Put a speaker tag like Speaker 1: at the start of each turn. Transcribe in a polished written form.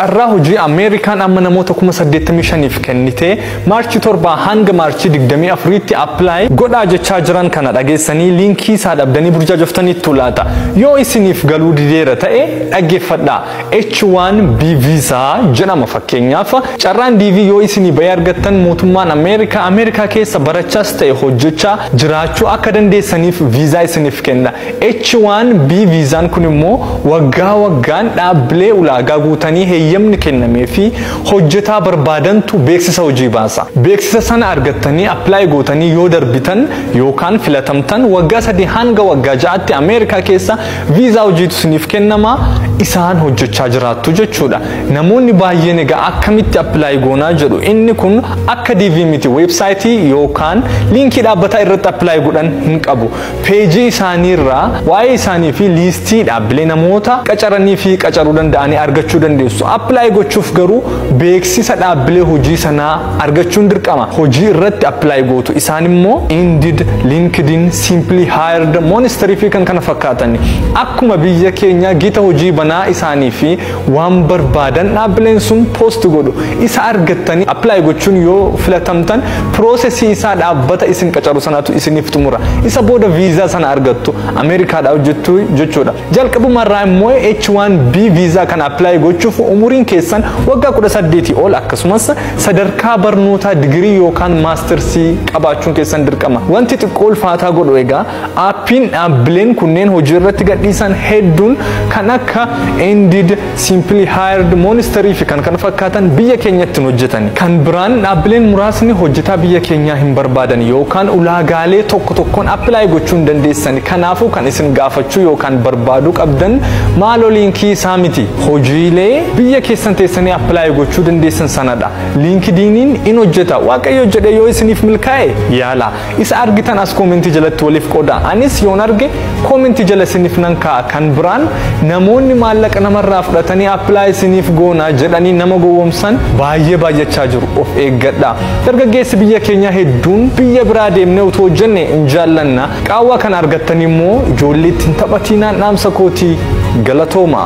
Speaker 1: Carraa hojii Ameerikaan amma namoota 85,000 kennitee Maarchii 7 hanga Maarchii 24tti apply godhaa jechaa jiran kana dhageessanii liinkii isaa dhabdanii burjaajoftaniittu laata? Yoo isiniif galuu dideera ta'e dhaggeeffadhaa. H1B visa jedhama. Fakkeenyaaf, carraan DV yoo isinii bahee argattan, mootummaan Ameerikaa Ameerikaa keessa barachaas ta'e hojjechaa jiraachuu akka dandeessaniif viizaa isiniif kenna. H1B viizaan kun immoo waggaa waggaan dhaabbilee ulaagaa guutanii heeyyamni kennamee fi hojjetaa barbaadantu beeksisa hojii baasa. Beeksisa sana argattanii apply gootanii yoo darbitan yookaan filatamtan, waggaa 3 hanga waggaa 6tti Ameerikaa keessa viizaa hojiitu isiniif kennama, isaan hojjechaa jiraattu jechuudha. Namoonni baay'een egaa akkamitti apply goonaa jedhu. Inni kun akka DV miti, weebsaayitii yookaan liinkii dhaabbataa irratti apply godhan hin qabu. Peejii isaaniirraa waa'ee isaanii fi liistii dhaabbilee namoota qacaranii fi qacaruu danda'anii argachuu dandeessu. Apply gochuuf garuu beeksisa dhaabbilee hojii sanaa argachuun dirqama. Hojii irratti apply gootu. Isaan immoo Indeed, LinkedIn, Simply Hired, Monster fi kan kana fakkaatan. Akkuma biyya keenya gita hojii banaa isaanii fi waan barbaadan dhaabbileen sun post godhu. Isa argattanii apply gochuun yoo filatamtan, piroosesii isaa dhaabbata isin qacaru sanatu isiniif xumura. Isa booda viizaa sana argattu, Ameerikaadhaa hojjettu jechuudha. Jalqabumarraa immoo H1B viizaa kana apply gochuuf umuriin keessan waggaa 18 ol, akkasumas sadarkaa barnootaa digirii yookaan maastersii qabaachuun keessan dirqama. Wanti xiqqoo ulfaataa godhu egaa aappiin dhaabbileen kunneen hojii irratti gadhiisan hedduun kan akka Indeed, Simply Hired, Monster fi kan kana fakkaatan biyya keenyatti hin hojjetan. Kan biraan dhaabbileen muraasni hojjetaa biyya keenyaa hin barbaadan yookaan ulaagaalee tokko tokkoon apply gochuu hin dandeessan. Kanaafuu kan isin gaafachuu yookaan barbaaduu qabdan maaloo liinkii isaa miti. Hojiilee biyya keessan teessanii apply gochuu dandeessan sanadha. LinkedIniin in hojjeta. Waaqayyo jedhee yoo isiniif milkaa'e yaala. Isa argitan as koomentii jalatti waliif qooda. Anis yoon arge koomentii jala isiniif nan kaa'a. Kan biraan namoonni maallaqa namarraa fudhatanii apply isiniif goona jedhanii nama gowwoomsan baay'ee baay'achaa jiru. Of eeggadha. Dargaggeessi biyya keenyaa hedduun biyya biraa deemnee utuu hojjenne hin jaallanna. Qaawwa kana argattanii immoo ijoollee ittiin taphatinaan dhaamsa kootii. Galatooma.